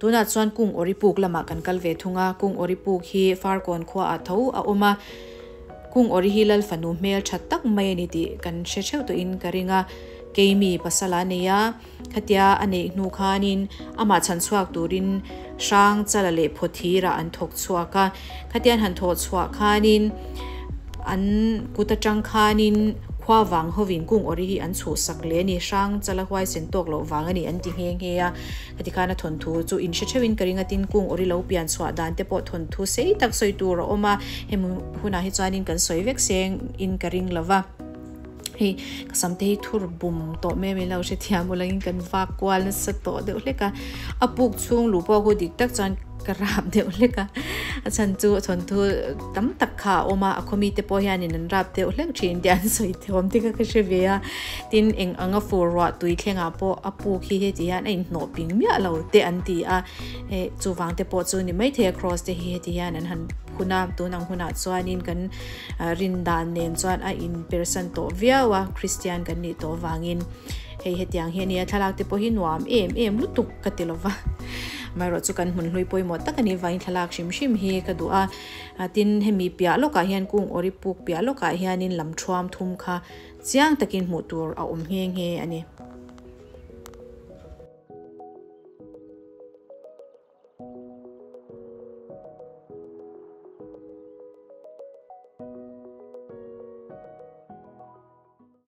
Tunah chuan kung awri puk lamah kan kal ve thung a, kung awri puk hi Farkawn khuaah tho a awm a, kung awri hi Lal fanu hmel tha tak mai a ni tih kan hre theuh tawhin ka ring a, keimi pasal a nei a, khatia a neih hnu khanin amah chhan chhuak turin hrang chala leh phawthirah an thawk chhuak a, khatian han thawh chhuah khanin an kut atang khanin khua vang hovin kung awri hi an chhuhsak leh a ni, hrang chala huaisen tawk loh vang a ni an ti nghe nghe a. Heti khan a thawnthu chu in hre theuhin ka ring a, tin kung awri lo pian chhuah dan te pawh thawnthu sei tak sawi tur a awm a, hemi hunah hi chuanin kan sawi vek seng in ka ring lo va. Hei ka sam te hi thur bum tawh mai a min lo hrethiam ulangin kan vak kual nasa tawh deuh hlek a, a puk chhung luh pawh hu dik tak chuan ka rap deuh hlek a, a chhan chu thawnthu tam tak kha a awm a, a khawmi te pawh hianin an rap deuh hlek thin tih an sawi thiam te kha ka hre ve a, tin eng anga fur ruah tui thlengah pawh a puk hi heti hian a inhnawh ping miah lo te an ti a, eh chuvang te pawh chu ni maithei a cross te hi heti hian an han phun a, tun ang hunah chuanin kan rin dan nen chuan a inpersan tawh viau a, Christian kan nih tawh vangin hei hetiang hi a nia, thlalak te pawh hi nuam em em lutuk ka ti lova, amaherawh chu kan hmun hlui pawimawh tak a nih vangin thlalak hrim hrim hi ka duh a, tin hemi piah lawkah hian kung awri puk piah lawkah hianin lam thuam thum kha chiang takin hmuh tur a awm nghe nghe a ni.